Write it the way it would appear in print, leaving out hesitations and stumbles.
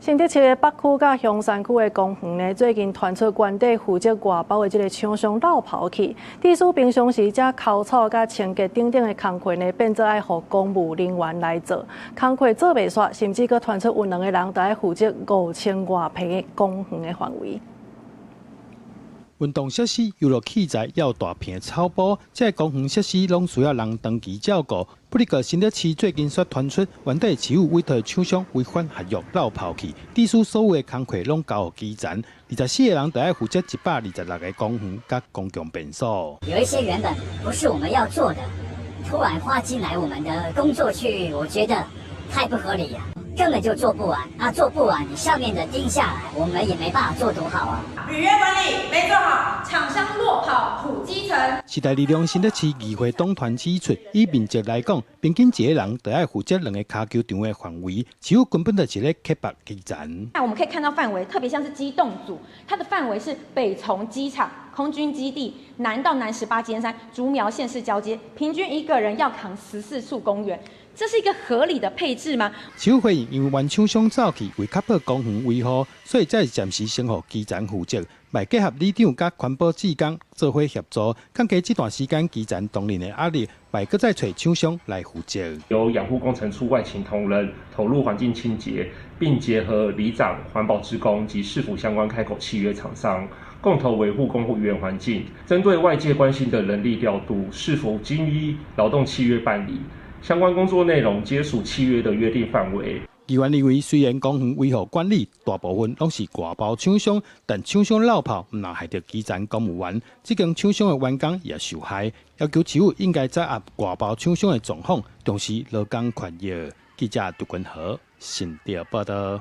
新竹市的北區佮香山區的公園呢，最近傳出原底負責外包的這个廠商落跑去，致使平常時才澆草佮清潔等等的工課呢，變做愛予公務人員來做，工課做袂煞，甚至閣傳出有兩个人著愛負責5000外坪的公園的範圍。運動設施、遊樂器材，猶有大片的草埔，這个公園設施攏需要人長期照顧。不過，新竹市最近煞傳出，原底市府委託廠商違反合約落跑去，致使所有的工課攏交予基層，24個人著愛負責126個公園佮公共便所。有一些原本不是我們要做的，突然劃進來我們的工作區域，我覺得太不合理了，根本就做不完啊！做不完，你上面的盯下來，我們也沒辦法做多好啊。履約管理沒做好，廠商落跑苦基層。時代力量新竹市議會黨團指出，以面積來講，平均一個人著愛負責兩个跤球場的範圍，市府根本就是咧刻薄基層。那我們可以看到範圍，特別像是機動組，它的範圍是北從機場、空軍基地，南到南十八尖山、竹苗縣市交接，平均一個人要扛14處公園。這是一個合理的配置嗎？市府回應，因為原廠商走去為確保公園維護，所以才是暫時先予基層負責，嘛結合里長佮環保志工做伙協助，降低這段時間基層當然的壓力，嘛閣再揣廠商來負責。由養護工程處外勤同仁投入環境清潔，並結合里長、環保志工及市府相關開口契約廠商，共同維護公園環境。針對外界關心的人力調度，是否均依勞動契約辦理？相關工作內容皆屬契約的約定範圍。議員認為，雖然公園維護管理大部分攏是外包廠商，但廠商落跑毋但害著基層公務員，這間廠商的員工也受害。要求市府應該載入外包廠商的狀況，重視勞工權益。記者杜君和新竹報道。